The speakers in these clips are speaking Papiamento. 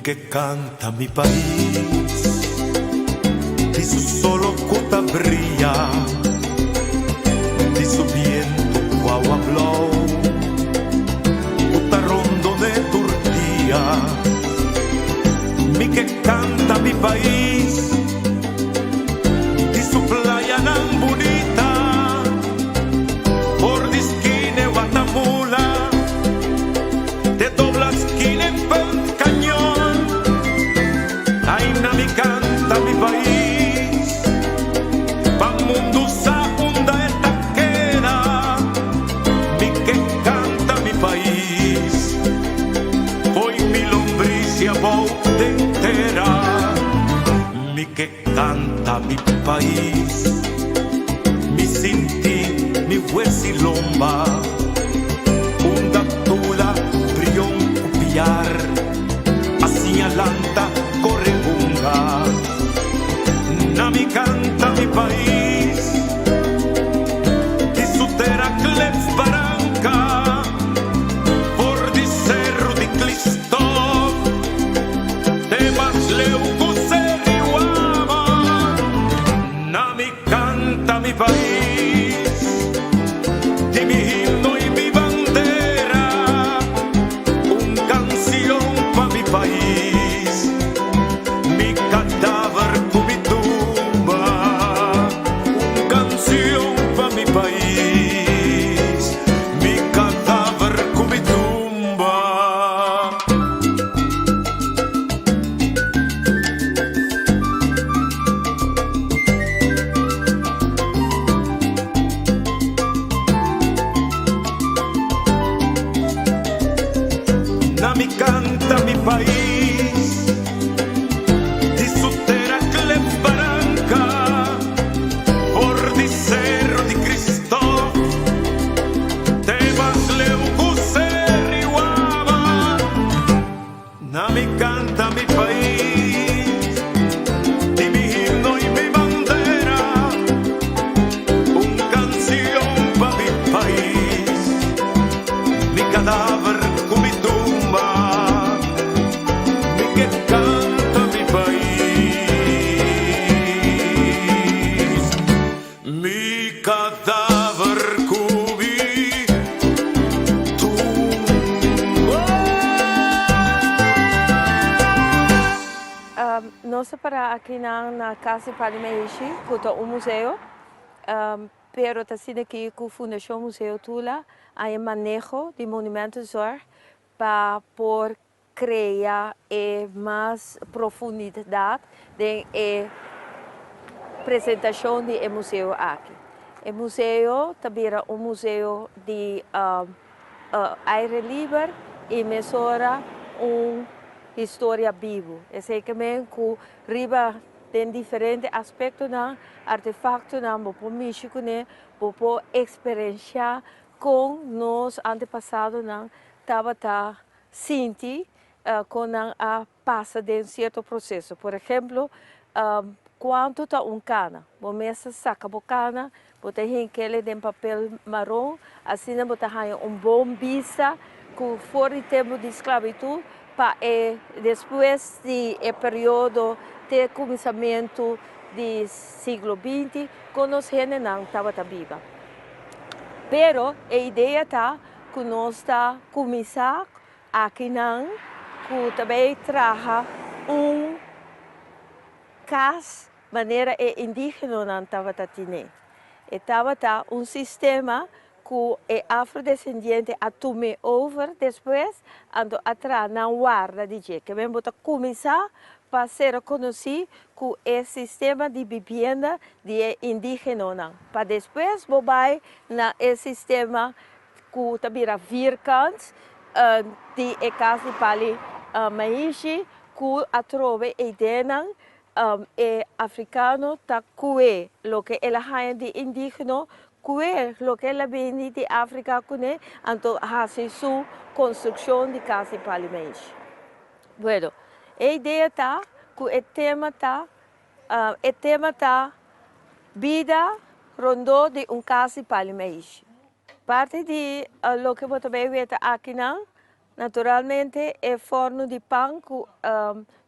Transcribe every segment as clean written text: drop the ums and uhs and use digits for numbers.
ke kanta mi pais Di su solo ku ta bria Di su bientu ku awa blou Ku ta rondon'é tur dia Mi ke kanta mi pais Di su playanan bunita For di skine Watamula Te dobla skine Punt Cañon Aina mi canta mi pais Pa mundu sa unda e ta keda Mi ke canta mi pais Fo'i mi lombricia bou den tera Mi ke canta mi pais Mi sinti mi huesi lomba Unda tula brion cu piar A siña lanta corre hunga Na mi canta mi pais Di su tera klets baranca For di Cerro di Clistof Te mas leu cu Seriwama Na mi canta mi pais Di mi himno y mi bandera Un cancion pa mi pais Mi cadaver cu mi tumba Un cancion pa mi pais Mi cadaver cu mi tumba. Na mi canta mi pais Di su tera klep baranca For di Cerro di Cristof Te mas leu cu Seriwaba Na mi canta mi pais Di mi himno y mi bandera Un cancion pa mi pais Mi cadaver cu mi tumba Mi ke canta mi pais Mi cadaver cu mi tumba. Nos ta para akinan na Cas di Padre Meishi cu ta un museo. Pero ta asina aki ku Fundashon Museo Tula a e maneho di Monumentenzorg pa por krea e mas profundidat den e presentashon di e museo aki. E museo ta bira un museo di aire liber i mesora un historia bibu. Esei ke men ku riba Den diferente aspektonan, artefaktonan bo por mishi kuné, bo por eksperenshá kon nos antepasadonan tabata sinti, kon nan a pasa den sierto proseso. Por ehemplo, kuantu ta un kana? Bo mes ta saka bo kana, bo ta hink'el den papel maron, asina bo ta haña un bon bista ku for di tempu di sklabitut pa e despues di e periodo te kuminsamentu di siglo binti kon nos hendenan tabata biba. Pero e idea ta ku nos ta kuminsá akinan ku ta bay traha un kas manera e indigenonan tabata tine. E tabata un sistema ku e afrodesendiente a tum'é over despues, anto a traha nan warda di dje. Ke men bo ta kuminsá pa ser konosí ku e sistema di bibienda di e indigenonan, pa despues bo bai na e sistema ku ta bira vierkant di e kas di Pali Maishi ku atrobe e ideanan E afrikano ta kue loke el a haña di indigeno, kue loke el a bini di Afrika kuné, anto hasi su konstrukshon di kas di Palimenshi. Bueno, e idea ta ku e tema ta, e tema ta bida rondó di un kas di Palimenshi. Parti di loke bo ta bay weta akinan. Naturalmente e fòrnu di pan ku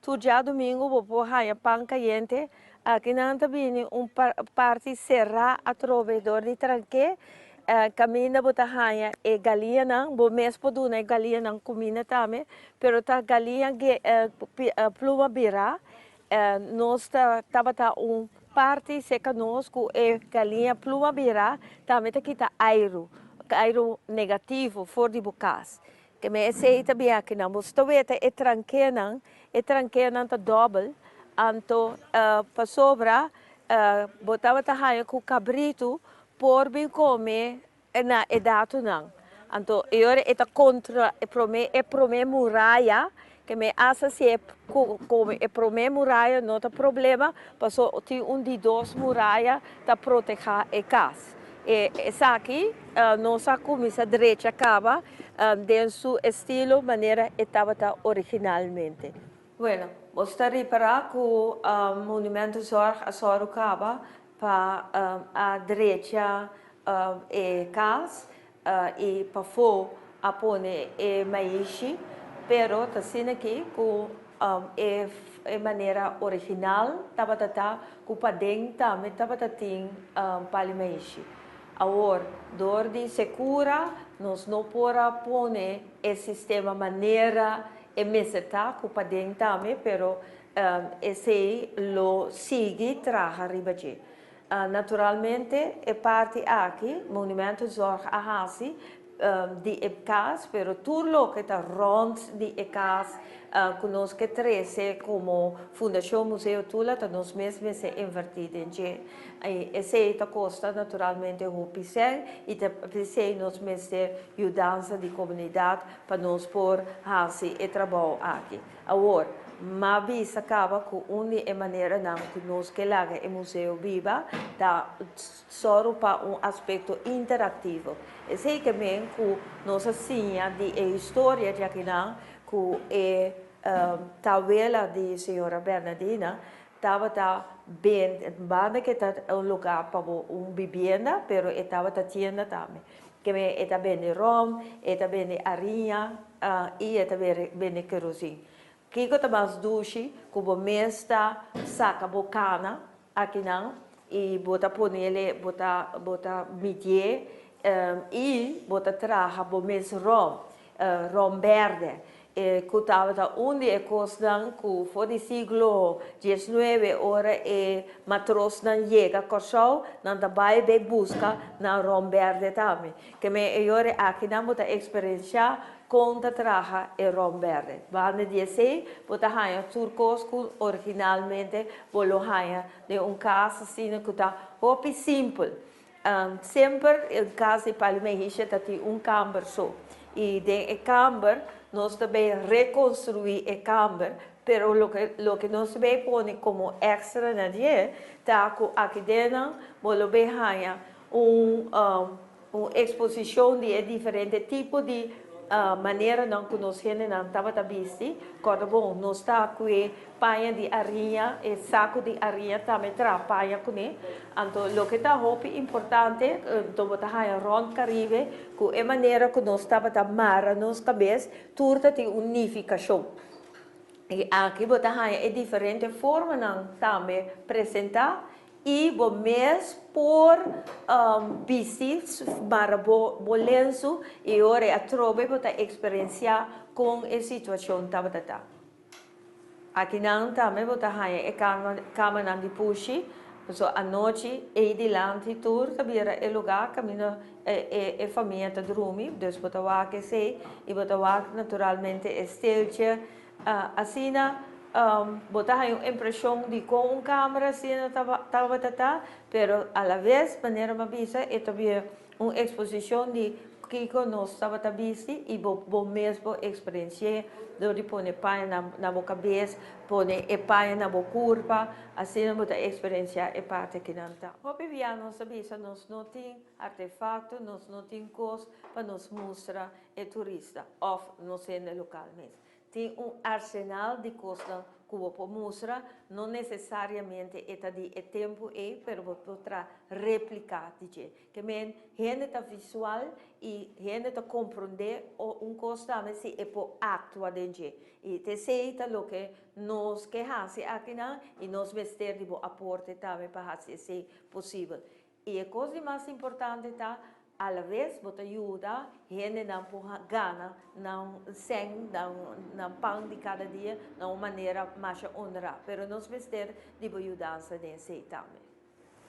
tur djadumingu bo por haña pan kayente. Akinan ta bini un parti será atrobe dor di tranké kaminda bo ta haña e galiñanan. Bo mes por duna e galiñanan kuminda tambe, pero ta galiña pluma birá. Nos ta tabata un parti serka nos ku e galiña pluma birá tambe ta kita airu, airu negativo for di bo kas. Ke men esei ta bin akinan. Bo ta weta e trankenan, e trankenan ta dòbel, anto pasobra bo tabata haña ku kabritu por bin kome na e datonan. Anto e ora e ta kontra e promé e promé muraya, ke men asa si e kome e promé muraya no ta problema, paso tin un di dos muraya ta protehá e kas. E esaki nos a kuminsá drecha kaba den su estilo manera e tabata originalmente. Bueno, bo ta ripará ku Monumentenzorg a sòru kaba pa a drecha e kas i pafó a pone e maishi, pero ta asina aki ku e manera original tabata ta ku paden tambe tabata tin pali maishi. Awor, dor di sekura nos no por a pone e sistema manera e mester ta ku paden tambe, pero esei lo sigui traha riba dje. Naturalmente e parti aki Monumentenzorg a hasi di e kas, pero tur loke ta rònt di e kas ku nos ke trese komo Fundashon Museo Tula ta nos mes mester invertí den dje. I esei ta kosta naturalmente hopi sèn i ta p'esei nos mester yudansa di komunidat pa nos por hasi e trabou aki. Awor, m'a bisa kaba ku un di e maneranan ku nos ke laga e museo biba ta sòru pa un aspekto interaktivo. Esei ke men ku nos a siña di e historia djakinan ku e tawela di señora Bernadina tabata bende, banda ke ta un lugá pa bo un bibienda, pero e tabata tienda tambe. Ke men e ta bende rom, e ta bende ariña i e ta bende kerosin. Kiko ta mas dushi ku bo mes ta saka bo kana akinan i bo ta ponele, bo ta bo ta midié i bo ta traha bo mes rom, rom bèrdè. E ku tabata un di e kosnan ku for di siglo diesnuebe ora e matrosnan yega Kòrsou nan ta bai bay buska nan rom bèrdè tambe. Ke men e yore akinan bo ta eksperenshá kon ta traha e rom bèrdè. Banda di esei bo ta haña tur kos ku originalmente bo lo haña den un kas asina ku ta hopi simpel. Semper e kas di Pali Mehisha ta tin un kamber so. I den e kamber nos ta bay rekonstruí e kamber, pero loke loke nos ta bay pone komo èkstra na dje ta ku aki dennan bo lo bay haña un un eksposishon di e diferente tipo di maneranan ku nos hendenan tabata bisti. Kòrda bon, nos ta ku e paña di ariña, e saku di ariña tambe traha paña kuné. Anto loke ta hopi importante, anto bo ta haña rònt Karibe ku e manera ku nos tabata mara nos kabes, tur ta tin un nifikashon. I aki bo ta haña e diferente formanan tambe presentá I bo mes por bisti mara bo bo lensu i ora e atrobe bo ta eksperensiá kon e situashon tabata ta. Akinan tambe bo ta haña e kamanan di pushi, pasobra anochi ei dilanti tur ta bira e lugá kaminda e famia ta drumi, dus bo ta wak esei i bo ta wak naturalmente e steltje. Asina bo ta haña un impreshon di kon un kamera asina tabata ta, pero alaves manera mi a bisa e ta bira un eksposishon di kiko nos tabata bisti i bo bo mes bo eksperensi'é dor di pone paña na bo kabes, pone e paña na bo kurpa, asina bo ta eksperensiá e parti akinan ta. Hopi bia nos ta bisa nos no tin artefakto, nos no tin kos pa nos mustra e turista òf nos hende lokal mes. Tin un arsenal di kosnan ku. ku bo por mustra, no nesesariamente e ta di e tempu ei, pero bo por traha repliká di dje. Ke men hende ta visual i hende ta komprondé un kos tambe si e por aktua den dje. I t'esei ta loke nos ke hasi akinan i nos mester di bo aporte tambe pa hasi esei posibel. I e kos di mas importante ta alaves bo ta yuda hendenan por gana nan sèn, nan pan di kada dia na un manera masha onrá. Pero nos mester di bo yudansa den esei tambe.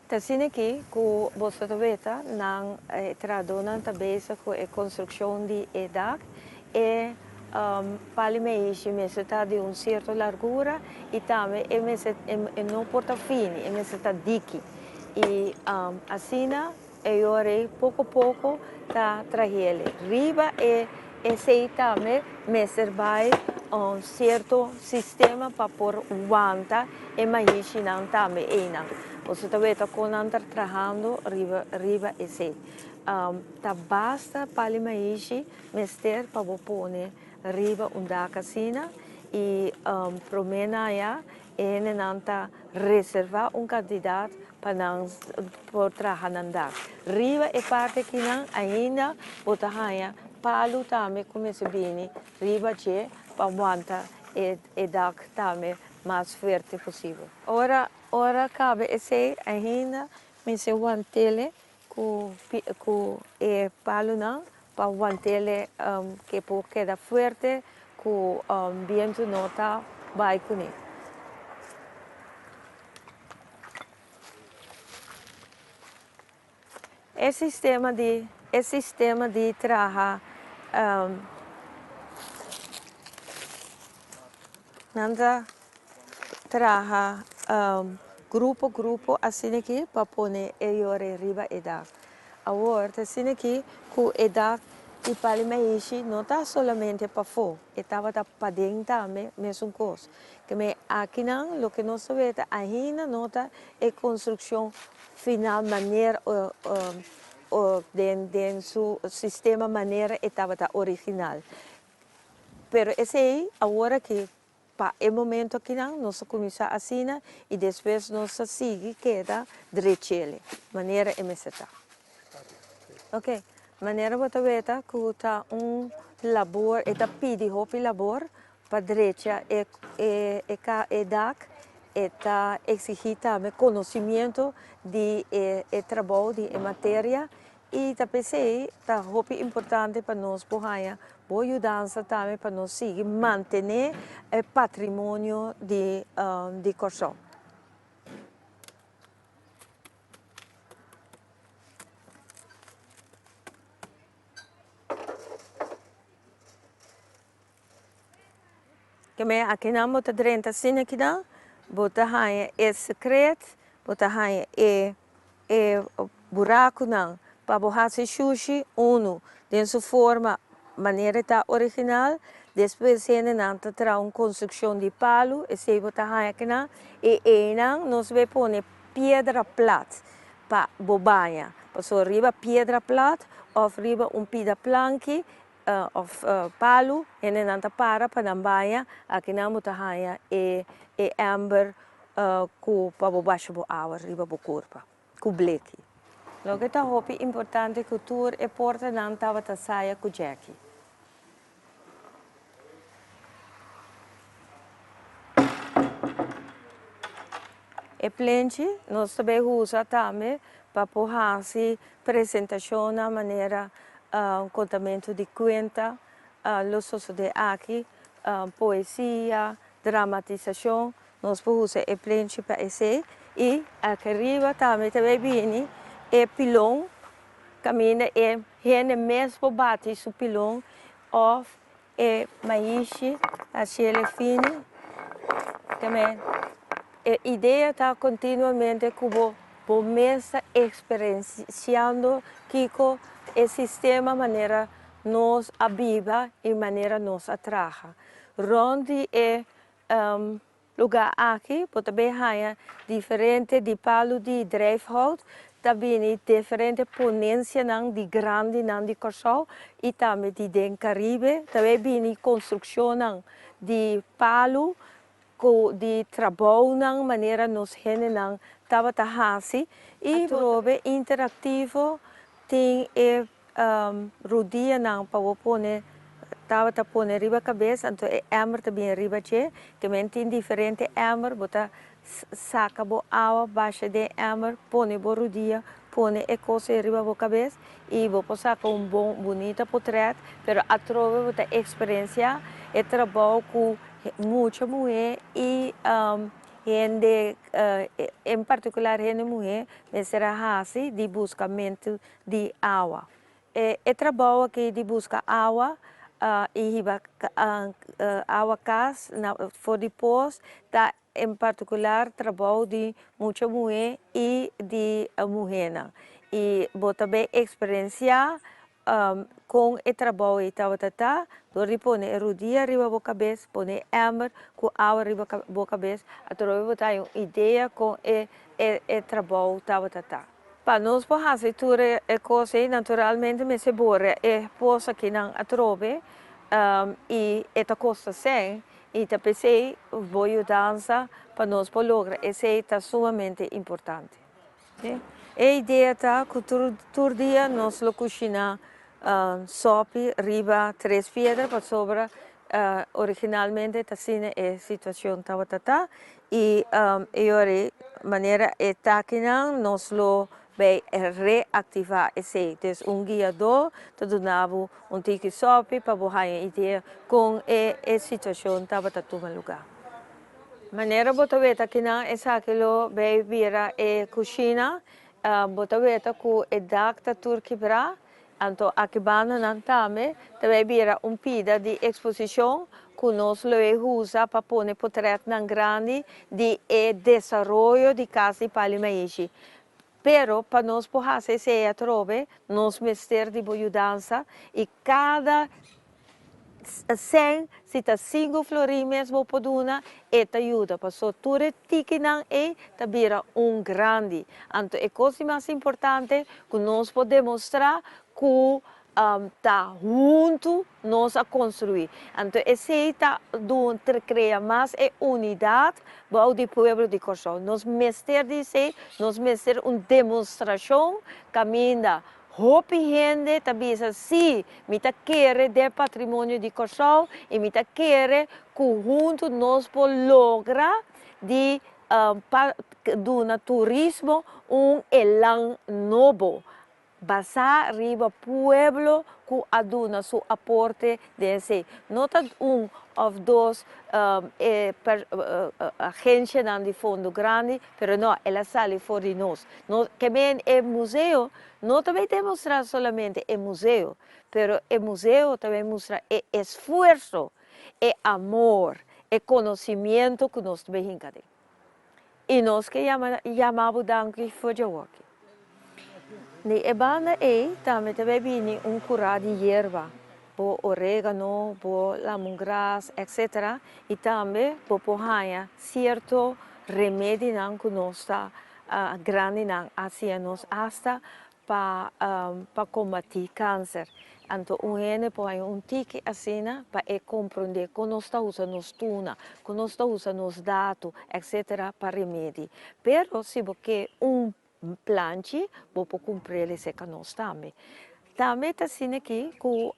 Ta asina aki ku boso ta weta nan e trahadónan ta bezig ku e konstrukshon di e dak. E pali meishi mester ta di un sierto largura i tambe e mester e no por ta fini, e mester ta diki. I asina e yora ei poko poko ta trahele. Riba e esei tambe mester bai un sierto sistema pa por wanta e maishinan tambe einan. Boso ta weta kon nan ta trahando riba riba esei. Ta basta pali maishi mester pa bo pone riba un dak asina i prome nan ya e hendenan ta reserva un kantidat pa nan por traha nan dak. Riba e parti akinan ainda bo ta haña palu tambe ku mester bini riba dje pa wanta e dak tambe mas fuerte posibel. Ora ora kabe esei ainda mester want'ele ku ku e palunan pa want'ele ke por keda fuerte ku bientu no ta bai kuné. E sistema di e sistema di traha nan ta traha grupo grupo asina aki pa pone e yore riba e dak. Awor ta asina aki ku e dak di Pali Maishi no ta solamente pafó, e tabata paden tambe mesun kos. Keme akinan loke nos ta weta ainda no ta e konstrukshon final manera den den su sistema manera e tabata original. Pero esei awor aki pa e momento akinan nos a kuminsá asina i despues nos a sigui keda drechele manera e mester ta. Ok, manera bo ta weta ku ta un labor e ta pidi hopi labor Pa drecha e e dak e ta exigi tambe conocimiento di e e trabou di e materia y ta p'esey ta hopi importante pa nos por haya bo yudansa tambe pa nos sigui mantene e patrimonio di di Corsou. Keme akinan bo ta drenta asina akinan, bo ta haña e sekret, bo ta haña e e burakunan pa bo hasi shushi unu den su forma manera e ta original, despues hendenan ta traha un konstrukshon di palu, esei bo ta haña akinan, i einan nos bay pone piedra plat pa bo baña, pasobra riba piedra plat òf riba un pida planki of palu, hendenan ta para pa nan baña, akinan bo ta haña e e ember ku pa bo basha bo awa riba bo kurpa, ku bleki. Loke ta hopi importante ku tur e portanan tabata saya ku djeki. E plenchi nos ta bay usa tambe pa por haci presentacionnan manera contamento di cuenta lo sosode aki, poesia, dramatisacion, nos por usa e plenchi pa esey y aki riba tambe ta bay bini e pilon caminda e hende mes por bati su pilon of E maishi a shele fini tambe. E idea ta continuamente cu bo bo mes ta experienciando kico e sistema manera nos a biba y manera nos a traha. Rond di e Lugá aki bo ta bay haña diferente di palu di drijfhout, ta bini diferente ponencianan di grandinan di Kòrsou i tambe di den Karibe, ta bay bini konstrukshonnan di palu ku di trabounan manera nos hendenan tabata hasi i atrobe interaktivo tin e rudianan pa bo pone tabata pone riba kabes anto e ember ta bini riba dje ke men tin diferente ember bo ta saka bo awa basha den ember pone bo rudia pone e kos ei riba bo kabes i bo por saka un bon bunita potret pero atrobe bo ta eksperensia e trabou ku mucha muhé i hende en partikular hende muhé mester a hasi di buskamentu di awa. E trabou aki di buska awa i hiba awa kas for di pos ta en partikular trabou di mucha muhé i di muhénan. I bo ta bay eksperensiá kon e trabou ei tabata ta dor di pone e rudia riba bo kabes, pone e èmber ku awa riba bo kabes, atrobe bo ta haña un idea kon e e trabou tabata ta. Pa nos por hasi tur e kos ei naturalmente mester bora e pos akinan atrobe i e ta kosta sèn i ta p'esei bo yudansa pa nos por logra esei ta sumamente importante. E idea ta ku tur dia nos lo kushiná sòpi riba tres piedra pasobra originalmente ta asina e situashon tabata ta i e ora ei manera e takinan nos lo bay reaktivá esei. Dus un guiadó ta duna bo un tiki sòpi pa bo haña idea kon e situashon tabata tuma lugá. Manera bo ta weta kinan esaki lo bay bira e kushina, bo ta weta ku e dak ta tur kibrá, anto aki bandanan tambe ta bay bira un pida di eksposishon ku nos lo e usa pa pone potretnan grandi di e desaroyo di Kas di Pali Maishi. Pero pa nos por hasi esei atrobe, nos mester di bo yudansa i kada sèn, si ta sinku florin mes bo por duna, e ta yuda. Paso tur e tikinan ei ta bira un grandi. Anto e kos di mas importante ku nos por demostrá ku ta huntu nos a construi. Anto esey ta dun crea mas e unidad bou di pueblo di Corsou. Nos mester di esey, nos mester un demostracion caminda hopi hende ta bisa si, mi ta kere den patrimonio di Corsou y mi ta kere cu huntu nos por logra di pa duna turismo un elan nobo. Basá riba pueblo ku a duna su aporte den esei. No ta un òf dos e agensianan di fondo grandi, pero no, el a sali for di nos. Nos ke men e museo no ta bay demostrá solamente e museo, pero e museo ta bay mustra e esfuerso, e amor, e konosimiento ku nos ta bay hinka den. I nos ke yama yama bo danki for djawoki. Di e banda ei tambe ta bay bini un kurá di yerba, bo oregano, bo lamongras, etc. I tambe bo por haña sierto remedinan ku nos ta grandinan a siña nos asta pa pa kombatí kanser. Anto un hende por haña un tiki asina pa e komprondé kon nos ta usa nos tuna, kon nos ta usa nos datu, etcetera pa remedi. Pero si bo ke un planchi bo por kumpr'el esei nos tambe. Tambe ta asina aki ku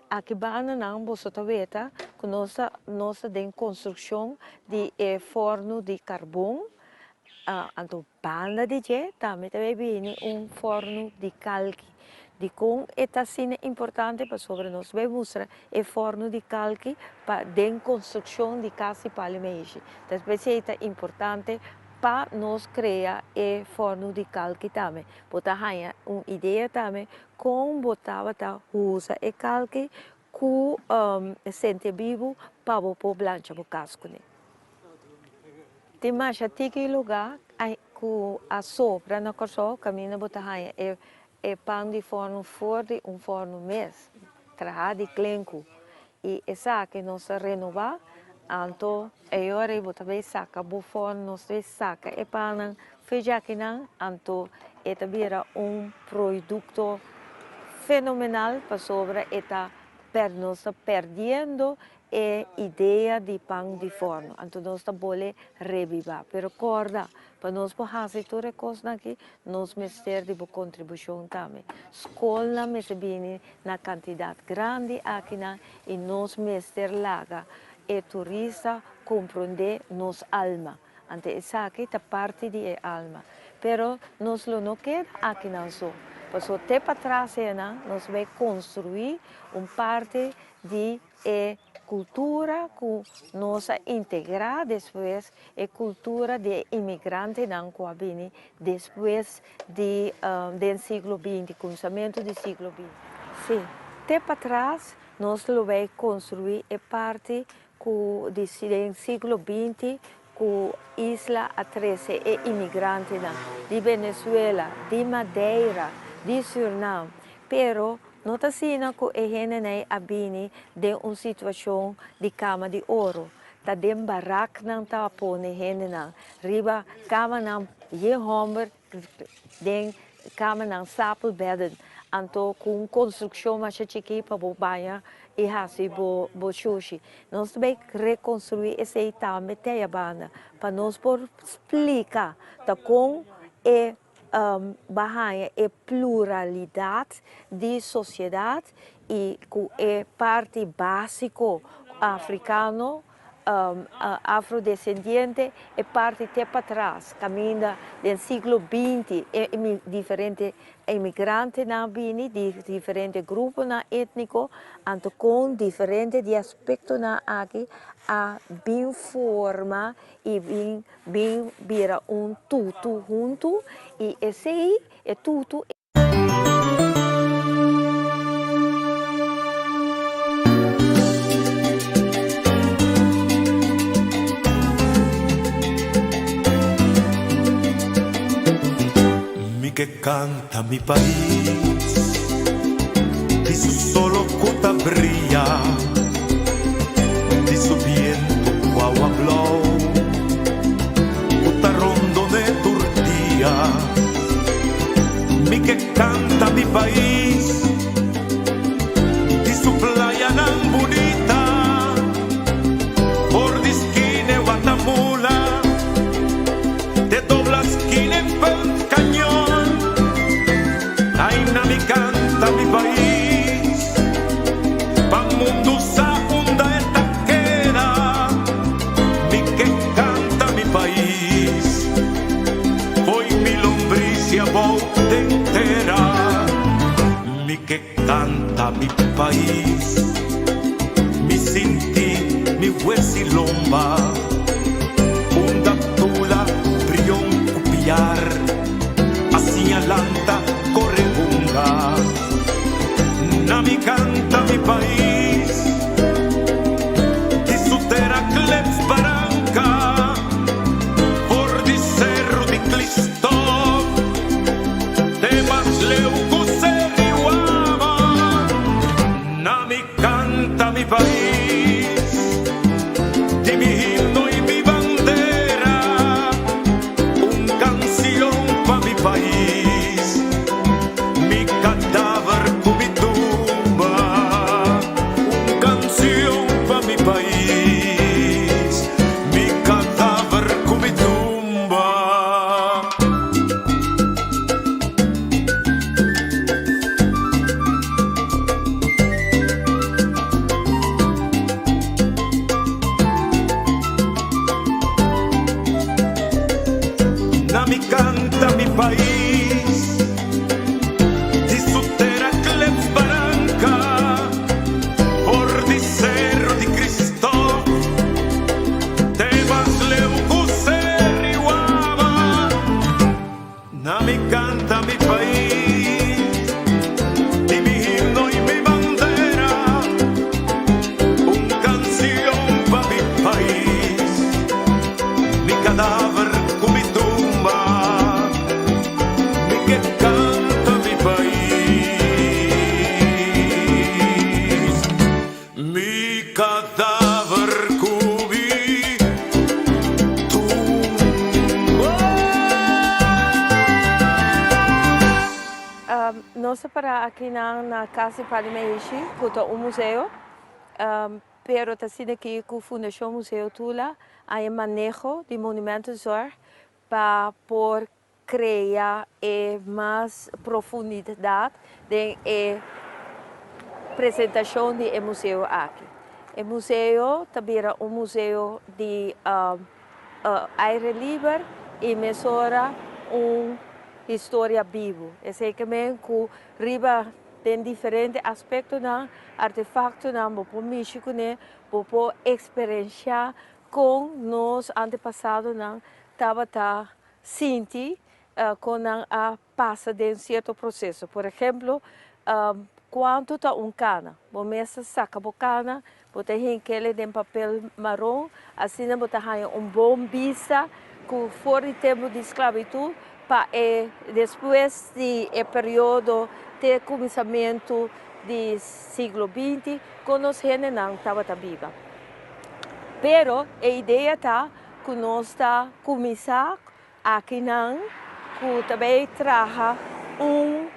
aki bandanan boso ta weta ku nos ta nos ta den konstrukshon di e fòrnu di karbon, anto Banda di dje tambe ta bay bini un fòrnu di kalki. Dikon e ta asina importante? Pasobra nos bay mustra e fòrnu di kalki pa den konstrukshon di kas di Pali Meishi. Ta p'esei ta importante pa nos krea e fòrnu di kalki tambe. Bo ta haña un idea tambe kon bo tabata usa e kalki ku sente bibu pa bo por blancha bo kas kuné. Tin masha tiki lugá ku a sobra na Kòrsou kaminda bo ta haña e e pan di fòrnu for di un fòrnu mes, trahá di klenku. I esaki nos a renobá, anto e ora ei bo ta bay saka bo fòrnu, nos ta bay saka e pannan for djakinan, anto e ta bira un produkto fenomenal pasobra e ta nos ta pèrdiendo. E idea di pan di forno, anto nos ta bole rebiba. Pero corda, pa nos por haci tur e cosnan aki, nos mester di bo contribucion tambe. Scolnan mester bini na cantidad grandi akinan y nos mester laga e turista comprende nos alma. Anto esaki ta parti di e alma. Pero nos lo no keda akinan so, pasobra te patras enan nos bay construi un parti di e kultura ku nos a integrá despues, e kultura di e imigrantenan ku a bini despues di den siglo binti, kuminsamentu di siglo binti. Sí, te patras nos lo bai konstruí e parti ku di den siglo binti ku isla a trese e imigrantenan di Venezuela, di Madeira, di Surnam, pero no ta asina ku e hendenan a bini den un situashon di kama di oro. Ta den baraknan ta pone hendenan riba kamanan yen hòmber den kamanan stapelbedden, anto ku un konstrukshon masha chikí pa bo baña i hasi bo bo shushi. Nos ta bai rekonstruí esei tambe te ayabanda pa nos por splika ta kon e ba haña e pluralidat di sosiedat i ku e parti básiko afrikano afrodescendiente e parti te patras caminda den siglo binti e diferente emigrantenan a bini di diferente gruponan etnico anto con diferente di aspectonan aki a bin forma y bin bin bira un tutu hunto y esey e tutu. Mi ke kanta mi pais di su solo ku ta bria, di su bientu ku awa blou ku ta rondon'é tur dia. Mi ke kanta mi pais di su playanan bunita, for di skine Watamula te dobla skine Punt Cañon. Aina mi kanta mi pais pa mundu sa unda e ta keda. Mi ke kanta mi pais. Fo'i mi lombricia bou den tera. Mi ke canta mi pais. Mi sinti mi huesi lomba. Unda tula brion cu piar. A siña lanta core hunga. Na mi canta mi pais. Di su tera klets baranca. For di Cerro di Clistop te mas leu cu Seriwama, na mi canta mi pais, di mi himno y mi bandera, un cancion pa mi pais, mi cadaver cu mi tumba, un cancion pa mi pais. Mi kadaver ku mi tumba. Na mi kanta mi pais di su tera klets baranka for di Cerro di Cristo. Te mas leu ku Seriwaba. Na mi kanta mi pais, di mi himno i mi bandera, un kansion pa mi pais, mi kadaver ku mi tumba, mi ke kanta mi pais. Mi kadaver ku mi tumba. Nos ta para akinan na Kas di Padre Meishi, ku ta un museo. Pero ta asina aki ku Fundashon Museo Tula a e maneho di Monumentenzorg pa por krea e mas profundidat den e presentashon di e museo aki. E museo ta bira un museo di aire liber i mesora un historia bibu. Esei ke men ku riba den diferente aspektonan, artefaktonan bo por mishi kuné, bo por eksperenshá kon nos antepasadonan tabata sinti kon nan a pasa den sierto proseso. Por ehemplo, kuantu ta un kana? Bo mes ta saka bo kana, bo ta hink'el den papel maron, asina bo ta haña un bon bista ku for di tempu di sklabitut pa e despues di e periodo te kuminsamentu di siglo binti kon nos hendenan tabata biba. Pero e idea ta ku nos ta kuminsá akinan ku ta bai traha un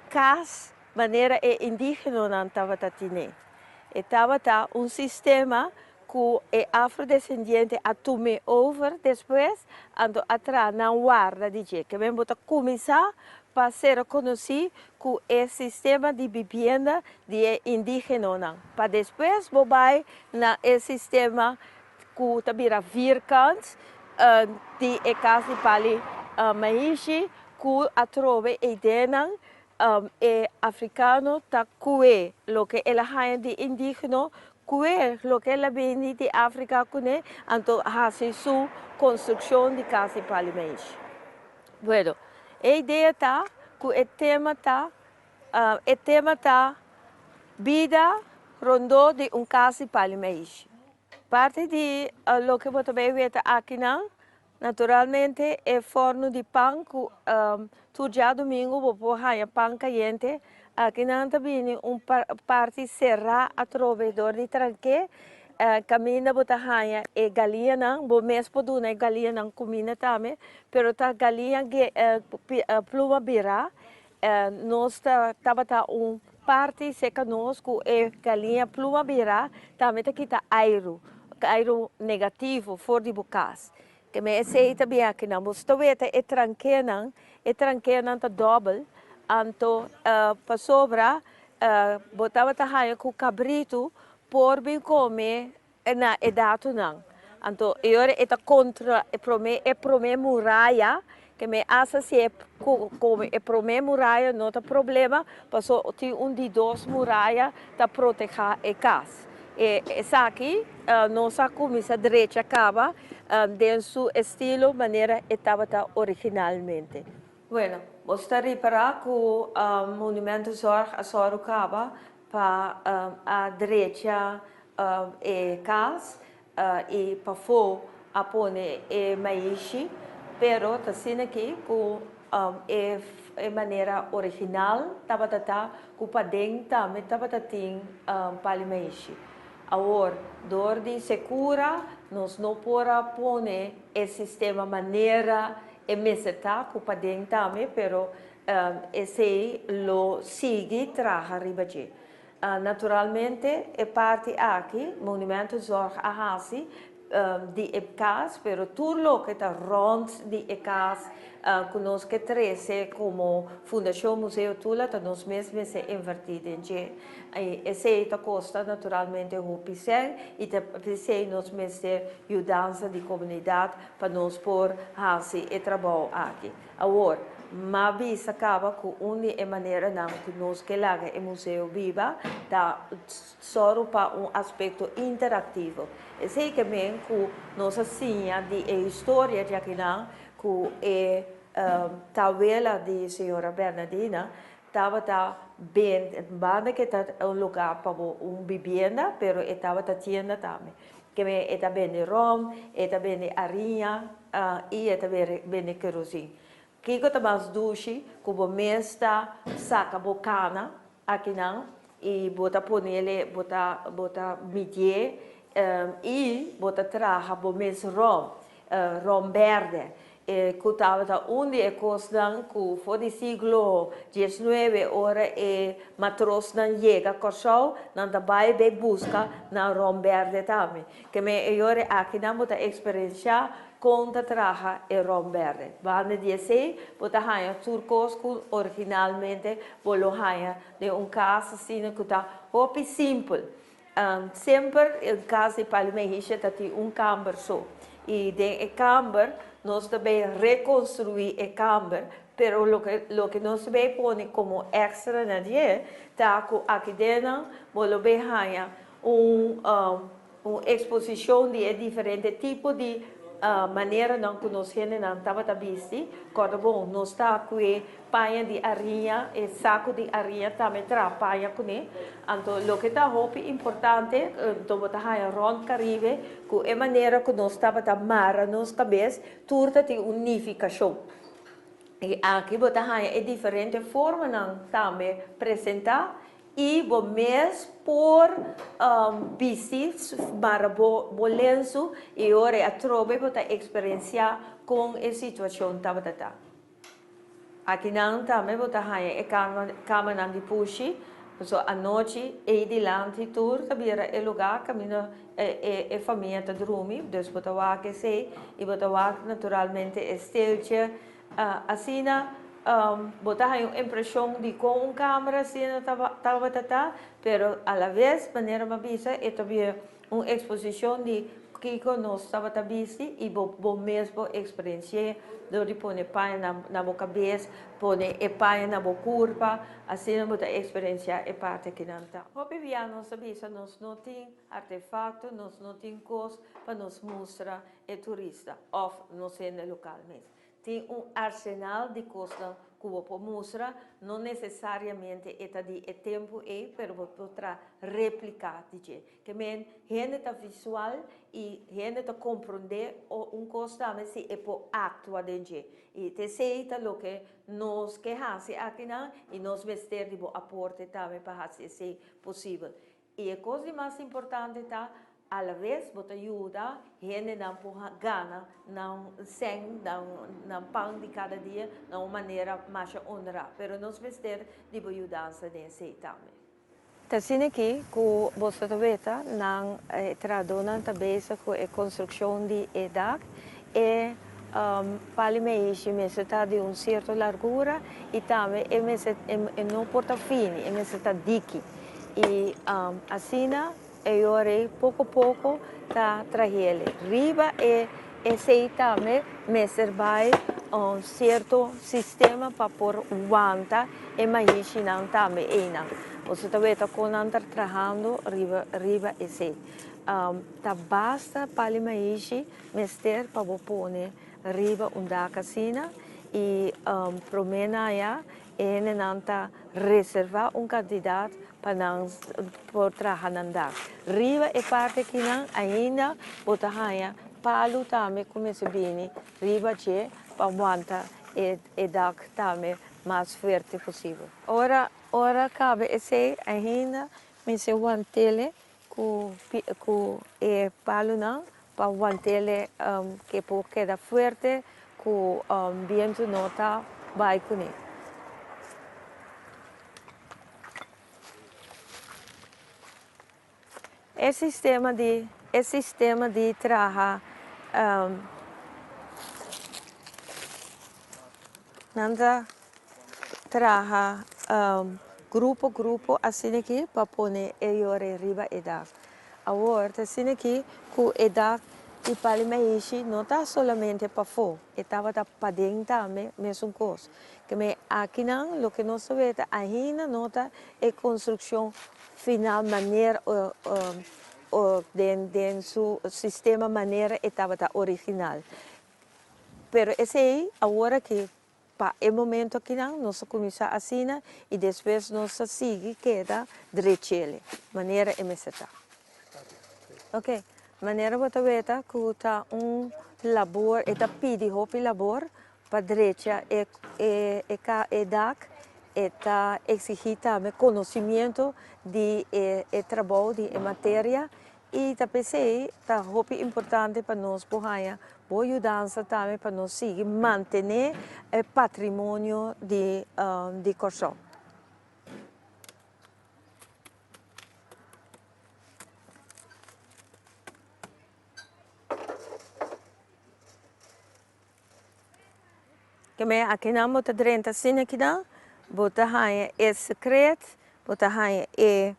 kas manera e indígenonan tabata tine. E tabata un sistema ku e afrodesendiente a tum'é over despues, anto a traha nan warda di dje. Ke men bo ta kuminsá pa ser konosí ku e sistema di bibienda di e indígenonan, pa despues bo bai na e sistema ku ta bira vierkant di e kas di pali maishi ku atrobe e ideanan e afrikano ta kue loke el a haña di indigeno kue loke el a bini di Afrika kuné anto hasi su konstrukshon di kas di pali maishi. Bueno, e idea ta ku e tema ta E tema ta Bida rondó di un kas di pali maishi. Parti di loke bo ta bay weta akinan, naturalmente e forno di pan ku tur djadumingu bo por haña pan kayente. Akinan ta bini un parti será atrobe dor di tranké kaminda bo ta haña e galiñanan. Bo mes por duna e galiñanan kuminda tambe, pero ta galiña pluma birá. Nos ta tabata un parti serka nos ku e galiña pluma bira tambe ta kita airu, airu negativo for di bo kas. Ke men esei ta bin akinan. Bo ta weta e trankenan, e trankenan ta dòbel, anto pasobra bo tabata haña ku kabritu por bin kome na e datonan. Anto e ora e ta kontra e prome e prome muraya ke me asa si e kome e prome muraya no ta problema paso tin un di dos muraya ta proteha e kas. E esaki nos a kuminsa drecha kaba den su estilo manera e tabata originalmente. Bueno, bo ta ripara ku Monumentenzorg a sòru kaba pa a drecha e kas i pafó a pone e maishi, pero ta asina aki ku e manera original tabata ta ku paden tambe tabata tin pali maishi. Awor, dor di sekura nos no por a pone e sistema manera e mester ta ku paden tambe, pero esei lo sigui traha riba dje. Naturalmente e parti aki Monumentenzorg a hasi di e kas, pero tur loke ta rònt di e kas ku nos ke trese komo Fundashon Museo Tula ta nos mes mester invertí den dje. I esei ta kosta naturalmente hopi sèn i ta p'esei nos mester yudansa di komunidat pa nos por hasi e trabou aki. Awor, m'a bisa kaba ku un di e maneranan ku nos ke laga e museo biba ta sòru pa un aspekto interaktivo. Esei ke men ku nos a siña di e historia djakinan ku e tawela di señora Bernadina tabata bende, banda ke ta un lugá pa bo un bibienda, pero e tabata tienda tambe. Ke men e ta bende rom, e ta bende ariña i e ta bende kerosin. Kiko ta mas dushi ku bo mes ta saka bo kana akinan i bo ta ponele, bo ta bo ta midié i bo ta traha bo mes rom, rom bèrdè. E ku tabata un di e kosnan ku for di siglo diesnuebe ora e matrosnan yega Kòrsou nan ta bai bay buska nan ròm bèrdè tambe. Ke men e yore akinan bo ta eksperenshá kon ta traha e ròm bèrdè. Banda di esei bo ta haña tur kos ku originalmente bo lo haña den un kas asina ku ta hopi simpel. Semper e kas di Pali Mehisha ta tin un kamber so. I den e kamber nos ta bay rekonstruí e kamber, pero loke loke nos ta bay pone komo èkstra na dje ta ku aki dennan bo lo bay haña un un eksposishon di e diferente tipo di maneranan ku nos hendenan tabata bisti. Kòrda bon, nos ta ku e Paña di ariña, e saku di ariña tambe traha paña kuné. Anto loke ta hopi importante, anto bo ta haña rònt Karibe ku e manera ku nos tabata mara nos kabes, tur ta tin un nifikashon. I aki bo ta haña e diferente formanan tambe presentá i bo mes por bisti, mara bo lensu i ora e atrobe bo ta eksperensiá kon e situashon tabata ta. Akinan tambe bo ta haña e kamanan di pushi, pasobra anochi ei dilanti tur ta bira e lugá kaminda e famia ta drumi, dus bo ta wak esei i bo ta wak naturalmente e steltje. Asina bo ta haña un impreshon di kon un kamera asina tabata ta, pero alaves manera mi a bisa e ta bira un eksposishon di kiko nos tabata bisti i bo bo mes bo eksperensi'é dor di pone paña na na bo kabes, pone e paña na bo kurpa, asina bo ta eksperensiá e parti kinan ta. Hopi bia nos ta bisa nos no tin artefakto, nos no tin kos pa nos mustra e turista òf nos hende lokal mes. Tin un arsenal di kosnan ku bo por mustra, no nesesariamente e ta di e tempu ei, pero bo por traha repliká di dje. Ke men, hende ta visual i hende ta komprondé un kos tambe si e por aktua den dje. I t'esei ta loke nos ke hasi akinan i nos mester di bo aporte tambe pa hasi esei posibel. I e kos di mas importante ta, alaves bo ta yuda hendenan por gana nan sèn, nan pan di kada dia na un manera masha onrá. Pero nos mester di bo yudansa den esei tambe. Ta asina aki ku boso ta weta nan e trahadónan ta bezig ku e konstrukshon di e dak. E pali meishi mester ta di un sierto largura i tambe e mester e no por ta fini, e mester ta diki. I asina e yora ei poko poko ta trahele. Riba e esei tambe mester bai un sierto sistema pa por wanta e maishinan tambe einan. Boso ta weta kon nan ta trahando riba riba esei. Ta basta pali maishi mester pa bo pone riba un dak asina i prome na aya e hendenan ta reserva un kantidat pa nan por traha nan dak. Riba e parti akinan ainda bo ta haña palu tambe ku mester bini riba dje pa wanta e dak tambe mas fuerte posibel. Ora ora kabe esei ainda mester want'ele ku ku e palunan pa want'ele ke por keda fuerte ku bientu no ta bai kuné. E sistema di e sistema di traha nan ta traha grupo grupo asina aki pa pone e yore riba e dak. Awor ta asina aki ku e dak di Pali Maishi no ta solamente pafó, e tabata paden tambe mesun kos. Keme akinan loke nos ta weta ainda no ta e konstrukshon final manera den den su sistema manera e tabata original. Pero esei awor aki pa e momento akinan nos a kuminsá asina i despues nos a sigui keda drechele manera e mester ta. Ok, manera bo ta weta ku ta un labor e ta pidi hopi labor Pa drecha e e dak e ta exigi tambe conocimiento di e trabou di e materia I ta p'esei ta hopi importante pa nos por haña bo yudansa tambe pa nos sigui mantené e patrimonio di di Kòrsou. Keme akinan bo ta drenta asina akinan, bo ta haña e sekret, bo ta haña e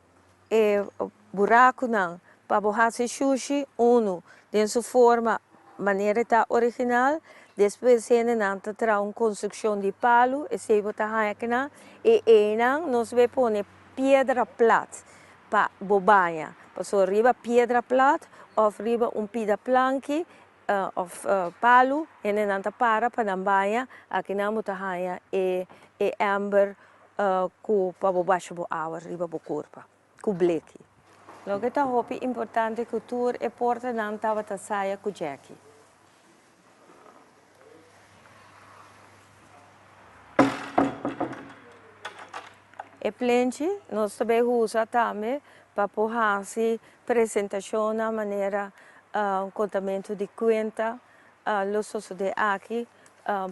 e burakunan pa bo hasi shushi unu den su forma manera e ta original, despues hendenan ta traha un konstrukshon di palu, esei bo ta haña akinan, i einan nos bay pone piedra plat pa bo baña, pasobra riba piedra plat òf riba un pida planki Of palu, hendenan ta para pa nan baña, akinan bo ta haña e e ember ku pa bo basha bo awa riba bo kurpa, ku bleki. Loke ta hopi importante ku tur e portanan tabata saya ku djeki. E plenchi nos ta bay usa tambe pa por haci presentacionnan manera contamento di cuenta lo sosode aki,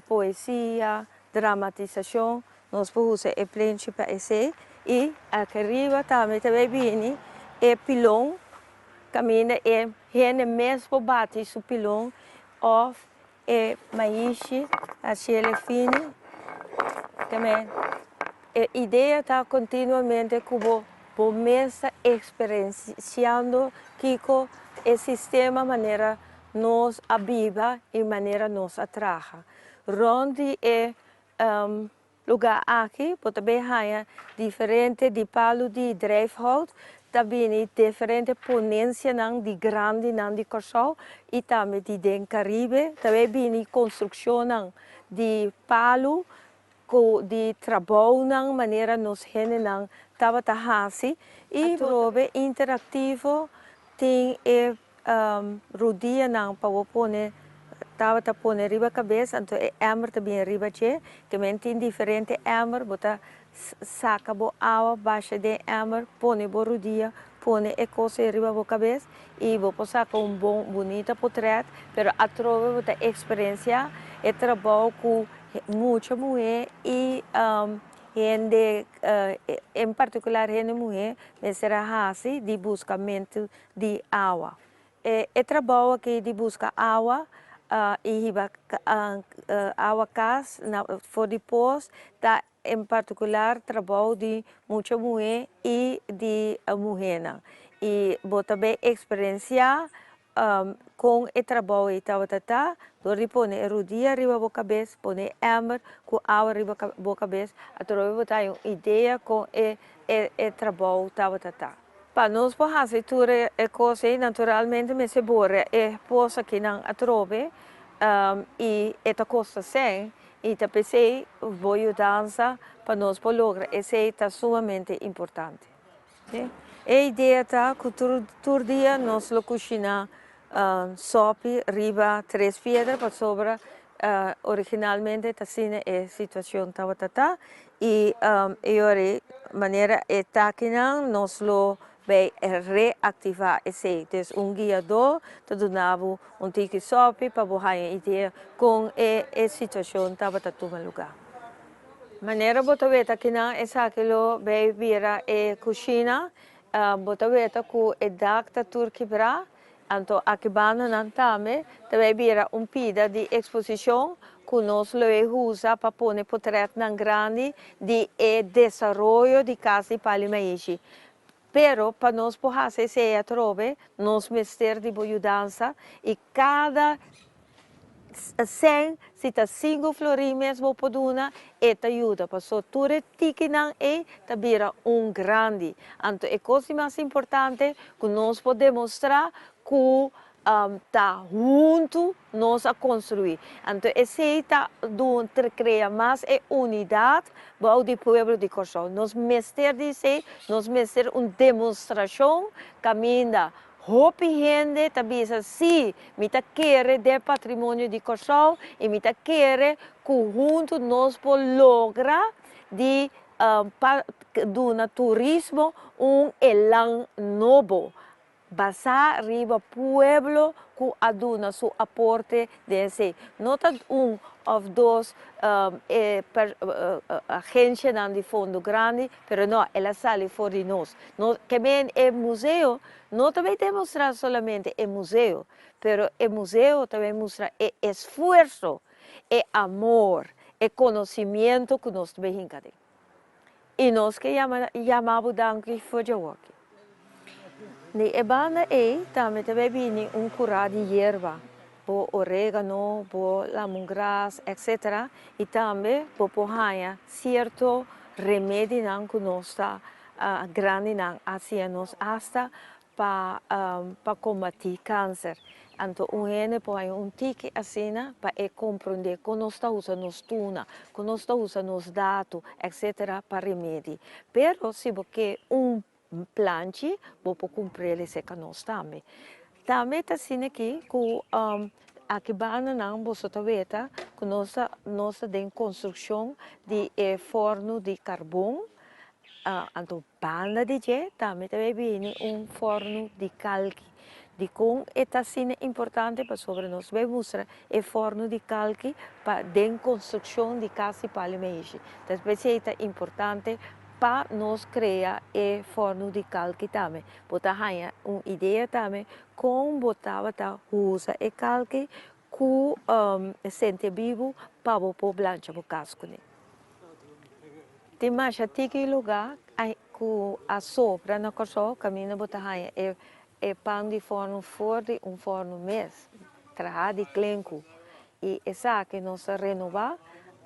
poesia, dramatisacion, nos por usa e plenchi pa esey y aki riba tambe ta bay bini e pilon caminda e hende mes por bati su pilon of E maishi a shele fini tambe. E idea ta continuamente cu bo bo mes ta experienciando kico e sistema manera nos a biba y manera nos a traha. Rond di e Lugá aki bo ta bay haña diferente di palu di drijfhout, ta bini diferente ponencianan di grandinan di Kòrsou i tambe di den Karibe, ta bay bini konstrukshonnan di palu ku di trabounan manera nos hendenan tabata hasi i atrobe interaktivo tin e Rudianan pa bo pone tabata pone riba kabes anto e ember ta bini riba dje ke men tin diferente ember bo ta saka bo awa basha den ember pone bo rudia pone e kos ei riba bo kabes i bo por saka un bon bunita potret pero atrobe bo ta eksperensia e trabou ku mucha muhé i hende en partikular hende muhé mester a hasi di buskamentu di awa. E trabou aki di buska awa i hiba awa kas na for di pos ta en partikular trabou di mucha muhé i di muhénan. I bo ta bay eksperensiá kon e trabou ei tabata ta dor di pone e rudia riba bo kabes, pone e ember ku awa riba bo kabes, atrobe bo ta haña un idea kon e trabou tabata ta. Pa nos por hasi tur e kos ei, naturalmente mester bora e pos akinan atrobe i e ta kosta sèn i ta p'esei bo yudansa pa nos por logra esei ta sumamente importante. E idea ta ku tur dia nos lo kushiná sòpi riba tres piedra pasobra originalmente ta asina e situacion tabata ta y e ora ey manera e takinan nos lo bay reactiva esey. Dus un guiador ta duna bo un tiki sopi pa bo haya idea con e situacion tabata tuma lugar. Manera bo ta weta kinan esaki lo bay bira e cushina, bo ta weta cu e dak ta tur kibra. Anto aki bandanan tambe ta bay bira un pida di exposicion cu nos lo e usa pa pone potretnan grandi di e desaroyo di Cas di Pali Maishi. Pero pa nos por haci esey atrobe nos mester di bo yudansa y cada sèn, si ta singu florin mes bo por duna, e ta yuda paso tur e tikinan ei ta bira un grandi. Anto e kos di mas importante ku nos por demostrá ku ta huntu nos a konstruí. Anto esei ta dun krea mas e unidat bou di pueblo di Kòrsou. Nos mester di esei, nos mester un demostrashon kaminda Hopi hende ta bisa, Sí, mi ta kere den patrimonio di Kòrsou i mi ta kere ku huntu nos por logra di pa duna turismo un elan nobo. Basá riba pueblo ku a duna su aporte den esei. No ta un òf dos e agenshanan di fondo grandi, pero no, el a sali for di nos. No ke men e museo no ta bay demostrá solamente e museo, pero e museo ta bay mustra e esfuerso, e amor, e konosimiento ku nos ta bay hinka den. I nos ke yama yama bo danki for djawoki. Di e banda ei tambe ta bay bini un kurá di yerba, bo oregano, bo lamongras, etc. I tambe bo por haña sierto remedinan ku nos ta grandinan a siña nos asta pa pa kombatí kanser. Anto un hende por haña un tiki asina pa e komprondé kon nos ta usa nos tuna, kon nos ta usa nos dato, etcetera pa remedi. Pero si bo ke un planchi bo por kumpr'el serka nos tambe. Tambe ta asina aki ku aki bandanan boso ta weta ku nos ta nos ta den konstrukshon di e fòrnu di karbon, anto Banda di dje tambe ta bay bini un fòrnu di kalki. Dikon e ta asina importante? Pasobra nos bay mustra e fòrnu di kalki pa den konstrukshon di kas di Pali Meishi. Ta p'esei ta importante pa nos krea e fòrnu di kalki tambe. Bo ta haña un idea tambe kon bo tabata usa e kalki ku sente bibu pa bo por blancha bo kas kuné. Tin masha tiki lugá ku a sobra na Kòrsou kaminda bo ta haña e e pan di fòrnu for di un fòrnu mes, trahá di klenku. I esaki nos ta renobá,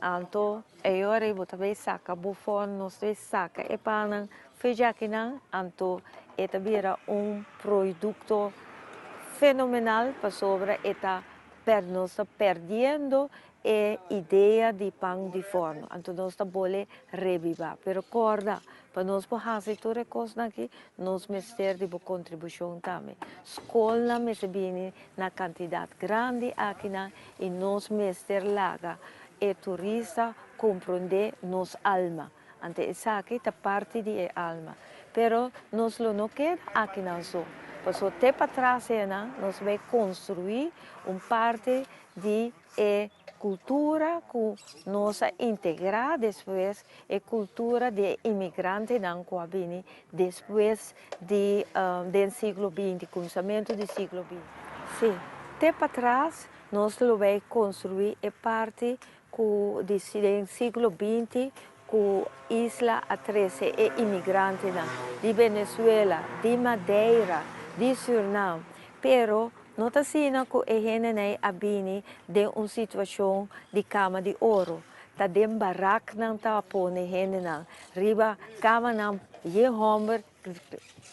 anto e ora ei bo ta bay saka bo fòrnu, nos ta bay saka e pannan for djakinan, anto e ta bira un produkto fenomenal pasobra e ta nos ta perdiendo e idea di pan di forno, anto nos ta bole rebiba. Pero corda, pa nos por haci tur e cosnan aki, nos mester di bo contribucion tambe. Scolnan mester bini na cantidad grandi akinan y nos mester laga e turista comprende nos alma. Anto esaki ta parti di e alma. Pero nos lo no keda akinan so, pasobra te patras enan nos bay construi un parti di e kultura ku nos a integrá despues, e kultura di e imigrantenan ku a bini despues di den siglo binti, kuminsamentu di siglo binti. Sí, te patras nos lo bai konstruí e parti ku di den siglo binti ku isla a trese e imigrantenan di Venezuela, di Madeira, di Surnam, pero No ta asina ku e hendenei a bini den un situashon di kama di oro. Ta den baraknan ta pone hendenan riba kamanan yen hòmber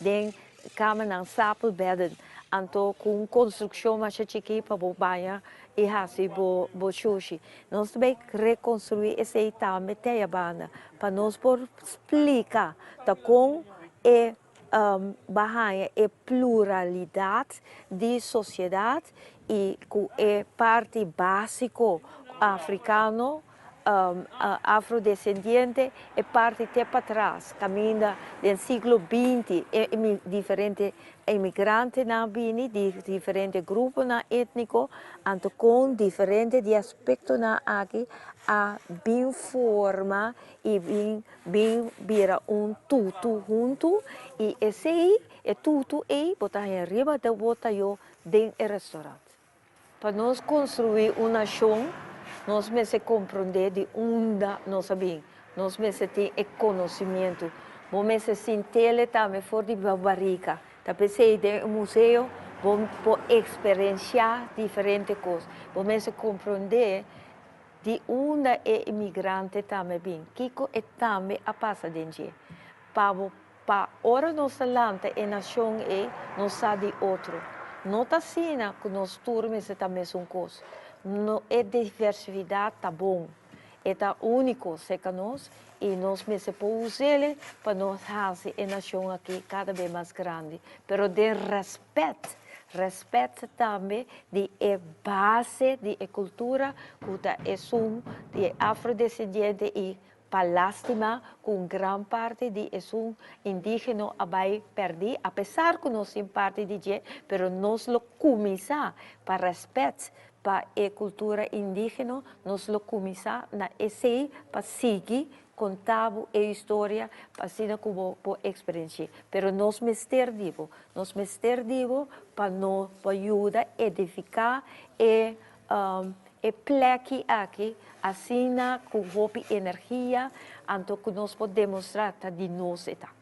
den kamanan stapelbedden, anto ku un konstrukshon masha chikí pa bo baña i hasi bo bo shushi. Nos ta bai rekonstruí esei tambe te ayabanda pa nos por splika ta kon e Ba haña e pluralidat di sosiedat i ku e parti básiko afrikano, afrodescendiente, e parti te patras kaminda den siglo binti e diferente emigrantenan a bini di diferente gruponan étniko, anto kon diferente di aspektonan aki a bin forma i bin Bin bira un tutu huntu i esei, e tutu ei, bo ta haña riba de bo tayó den e restaurant. Pa nos construí un nashon, nos mester comprendé di unda nos a bin. Nos mester tin e conocimiento. Bo mester sintele tambe for di bo barica. Ta p'esei den e museo bo por experienciá diferente cos. Bo mester comprendé Di unda e imigrante tambe bin? Kiko e tambe a pasa den dje? Pa bo pa ora nos ta lanta e nashon ei, nos sa di otro. No ta asina ku nos tur mester ta mesun kos. No, e diversifidat ta bon. E ta úniko serka nos i nos mester por us'el pa nos hasi e nashon aki kada be mas grandi. Pero den rèspèt. Rèspèt tambe di e base di e kultura ku ta esun di e afrodescendiente i. Pa lastima ku un gran parti di esun indigeno a bai perdi, apesar ku nos tin parti di dje, pero nos lo kuminsá pa rèspèt pa e kultura indigeno, nos lo kuminsá na esei pa sigui konta bo e historia pa asina ku bo por eksperensi'é. Pero nos mester di bo, nos mester di bo pa no pa yuda edifiká e e plèki aki asina ku hopi energia, anto ku nos por demostrá ta di nos e ta.